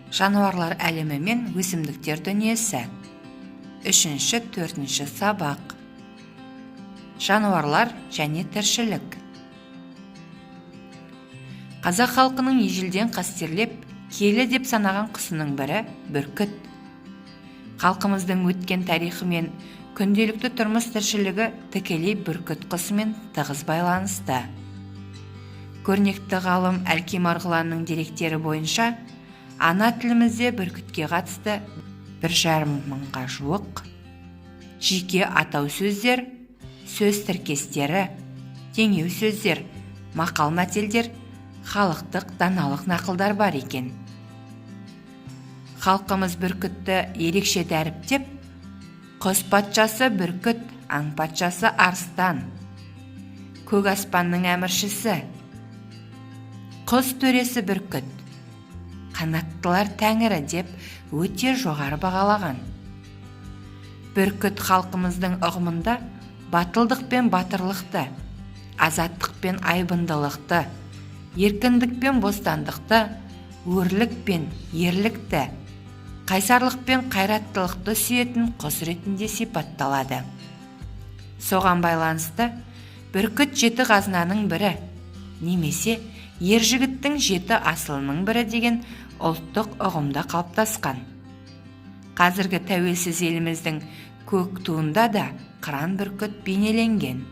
Жануарлар әлемі мен өсімдіктер дүниесі. Үшінші, төртінші сабақ. Жануарлар және тіршілік. Қазақ халқының ежелден қастерлеп, киелі деп санаған құсының бірі – бүркіт. Халқымыздың өткен тарихы мен күнделікті тұрмыс тіршілігі тікелей бүркіт құсымен тығыз байланысты. Көрнекті ғалым Әлкей Марғұланның деректері бойынша, ана тілімізде бүркітке қатысты 1,5 мыңға жуық жеке атау сөздер, сөз тіркестері, теңеу сөздер, мақал мәтелдер, халықтық даналық нақылдар бар екен. Халқымыз бүркітті ерекше дәріптеп, құс патшасы бүркіт, аң патшасы арыстан, көк аспанның әміршісі, құс төресі бүркіт, қанаттылар тәңірі деп өте жоғары бағалаған. Бүркіт халқымыздың ұғымында батылдық пен батырлықты, азаттық пен айбындылықты, еркіндік пен бостандықты, өрлік пен ерлікті, қайсарлық пен қайраттылықты сүйетін құс ретінде сипатталады. Соған байланысты бүркіт жеті қазынаның бірі немесе ер жігіттің жеті асылының бірі деген ұлттық ұғымда қалыптасқан. Қазіргі тәуелсіз еліміздің көк туында да қыран бүркіт бейнеленген.